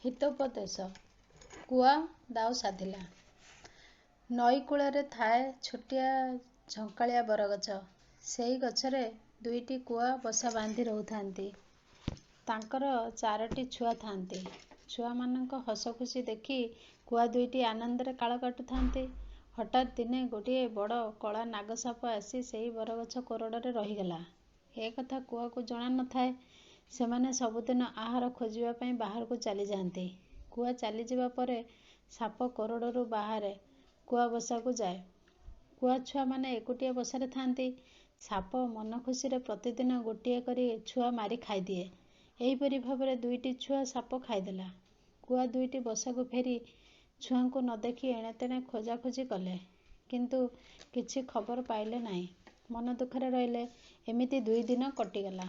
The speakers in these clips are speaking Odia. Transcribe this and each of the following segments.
ହିତୋପଦେଶ। କୁଆ ଦାଉ ସାଧିଲା। ନଈ କୂଳରେ ଥାଏ ଛୋଟିଆ ଝଙ୍କାଳିଆ ବରଗଛ। ସେହି ଗଛରେ ଦୁଇଟି କୁଆ ବସା ବାନ୍ଧି ରହୁଥାନ୍ତି। ତାଙ୍କର ଚାରୋଟି ଛୁଆ ଥାନ୍ତି। ଛୁଆମାନଙ୍କ ହସଖୁସି ଦେଖି କୁଆ ଦୁଇଟି ଆନନ୍ଦରେ କାଳ କାଟୁଥାନ୍ତି। ହଠାତ୍ ଦିନେ ଗୋଟିଏ ବଡ଼ କଳା ନାଗସାପ ଆସି ସେହି ବରଗଛ କୋରଡ଼ରେ ରହିଗଲା। ଏ କଥା କୁଆକୁ ଜଣା ନ ଥାଏ। ସେମାନେ ସବୁଦିନ ଆହାର ଖୋଜିବା ପାଇଁ ବାହାରକୁ ଚାଲିଯାଆନ୍ତି। କୁଆ ଚାଲିଯିବା ପରେ ସାପ କୋରଡ଼ରୁ ବାହାରେ କୁଆ ବସାକୁ ଯାଏ। କୁଆ ଛୁଆମାନେ ଏକୁଟିଆ ବସାରେ ଥାନ୍ତି। ସାପ ମନଖୁସିରେ ପ୍ରତିଦିନ ଗୋଟିଏ କରି ଛୁଆ ମାରି ଖାଇଦିଏ। ଏହିପରି ଭାବରେ ଦୁଇଟି ଛୁଆ ସାପ ଖାଇଦେଲା। କୁଆ ଦୁଇଟି ବସାକୁ ଫେରି ଛୁଆଙ୍କୁ ନ ଦେଖି ଏଣେତେଣେ ଖୋଜାଖୋଜି କଲେ। କିନ୍ତୁ କିଛି ଖବର ପାଇଲେ ନାହିଁ। ମନ ଦୁଃଖରେ ରହିଲେ। ଏମିତି ଦୁଇଦିନ କଟିଗଲା।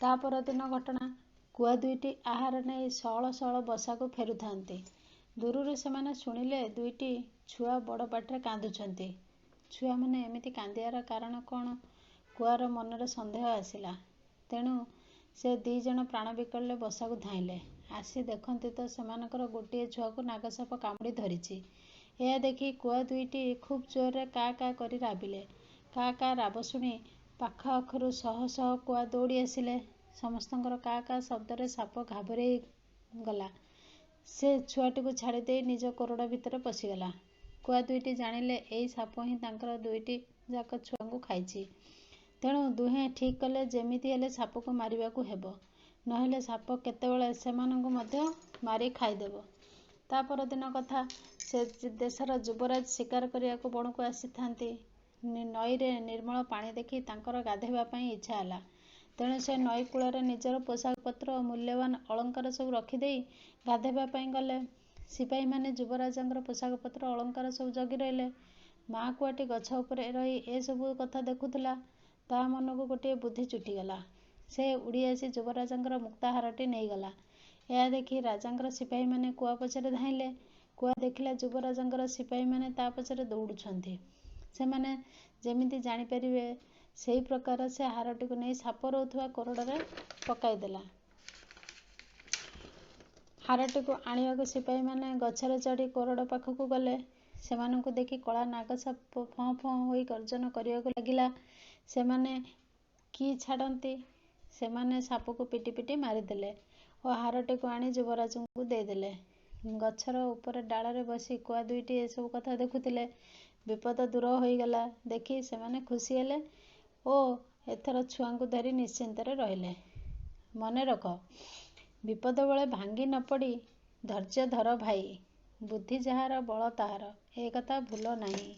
ତା ପରଦିନ ଘଟଣା। କୁଆ ଦୁଇଟି ଆହାର ନେଇ ସଅଳ ସଅଳ ବସାକୁ ଫେରୁଥାନ୍ତି। ଦୂରରୁ ସେମାନେ ଶୁଣିଲେ ଦୁଇଟି ଛୁଆ ବଡ଼ ପାଟିରେ କାନ୍ଦୁଛନ୍ତି। ଛୁଆମାନେ ଏମିତି କାନ୍ଦିବାର କାରଣ କ'ଣ କୁଆର ମନରେ ସନ୍ଦେହ ଆସିଲା। ତେଣୁ ସେ ଦି'ଜଣ ପ୍ରାଣ ବିକଳରେ ବସାକୁ ଧାଇଁଲେ। ଆସି ଦେଖନ୍ତି ତ ସେମାନଙ୍କର ଗୋଟିଏ ଛୁଆକୁ ନାଗସାପ କାମୁଡ଼ି ଧରିଛି। ଏହା ଦେଖି କୁଆ ଦୁଇଟି ଖୁବ୍ ଜୋରରେ କା କା କରି ରାବିଲେ। କା କା ରାବ ଶୁଣି ପାଖଆଖରୁ ଶହ ଶହ କୁଆ ଦୌଡ଼ି ଆସିଲେ। ସମସ୍ତଙ୍କର କା କା ଶବ୍ଦରେ ସାପ ଘାବରେଇ ଗଲା। ସେ ଛୁଆଟିକୁ ଛାଡ଼ିଦେଇ ନିଜ କୋରଡ଼ ଭିତରେ ପଶିଗଲା। କୁଆ ଦୁଇଟି ଜାଣିଲେ ଏହି ସାପ ହିଁ ତାଙ୍କର ଦୁଇଟି ଯାକ ଛୁଆଙ୍କୁ ଖାଇଛି। ତେଣୁ ଦୁହେଁ ଠିକ୍ କଲେ ଯେମିତି ହେଲେ ସାପକୁ ମାରିବାକୁ ହେବ। ନ ହେଲେ ସାପ କେତେବେଳେ ସେମାନଙ୍କୁ ମଧ୍ୟ ମାରି ଖାଇଦେବ। ତା ପରଦିନ କଥା। ସେ ଦେଶର ଯୁବରାଜ ଶିକାର କରିବାକୁ ବଣକୁ ଆସିଥାନ୍ତି। ନଈରେ ନିର୍ମଳ ପାଣି ଦେଖି ତାଙ୍କର ଗାଧୋଇବା ପାଇଁ ଇଚ୍ଛା ହେଲା। ତେଣୁ ସେ ନଈ କୂଳରେ ନିଜର ପୋଷାକପତ୍ର ଓ ମୂଲ୍ୟବାନ ଅଳଙ୍କାର ସବୁ ରଖିଦେଇ ଗାଧୋଇବା ପାଇଁ ଗଲେ। ସିପାହୀମାନେ ଯୁବରାଜଙ୍କର ପୋଷାକପତ୍ର ଅଳଙ୍କାର ସବୁ ଜଗି ରହିଲେ। ମା କୁଆଟି ଗଛ ଉପରେ ରହି ଏସବୁ କଥା ଦେଖୁଥିଲା। ତା ମନକୁ ଗୋଟିଏ ବୁଦ୍ଧି ଜୁଟିଗଲା। ସେ ଉଡ଼ି ଆସି ଯୁବରାଜଙ୍କର ମୁକ୍ତାହାରଟି ନେଇଗଲା। ଏହା ଦେଖି ରାଜାଙ୍କର ସିପାହୀମାନେ କୁଆ ପଛରେ ଧାଇଁଲେ। କୁଆ ଦେଖିଲା ଯୁବରାଜଙ୍କର ସିପାହୀମାନେ ତା ପଛରେ ଦୌଡ଼ୁଛନ୍ତି। ସେମାନେ ଯେମିତି ଜାଣିପାରିବେ ସେହି ପ୍ରକାର ସେ ହାରଟିକୁ ନେଇ ସାପ ରହୁଥିବା କୋରଡ଼ରେ ପକାଇଦେଲା। ହାରଟିକୁ ଆଣିବାକୁ ସିପାହୀମାନେ ଗଛରେ ଚଢ଼ି କୋରଡ଼ ପାଖକୁ ଗଲେ। ସେମାନଙ୍କୁ ଦେଖି କଳା ନାଗସାପ ଫଁ ଫଁ ହୋଇ ଗର୍ଜନ କରିବାକୁ ଲାଗିଲା। ସେମାନେ କି ଛାଡ଼ନ୍ତି? ସେମାନେ ସାପକୁ ପିଟି ପିଟି ମାରିଦେଲେ ଓ ହାରଟିକୁ ଆଣି ଯୁବରାଜଙ୍କୁ ଦେଇଦେଲେ। ଗଛର ଉପର ଡାଳରେ ବସି କୁଆ ଦୁଇଟି ଏସବୁ କଥା ଦେଖୁଥିଲେ। ବିପଦ ଦୂର ହୋଇଗଲା ଦେଖି ସେମାନେ ଖୁସି ହେଲେ ଓ ଏଥର ଛୁଆଙ୍କୁ ଧରି ନିଶ୍ଚିନ୍ତରେ ରହିଲେ। ମନେରଖ, ବିପଦ ବେଳେ ଭାଙ୍ଗି ନ ପଡ଼ି ଧୈର୍ଯ୍ୟ ଧର ଭାଇ। ବୁଦ୍ଧି ଯାହାର ବଳ ତାହାର, ଏ କଥା ଭୁଲ ନାହିଁ।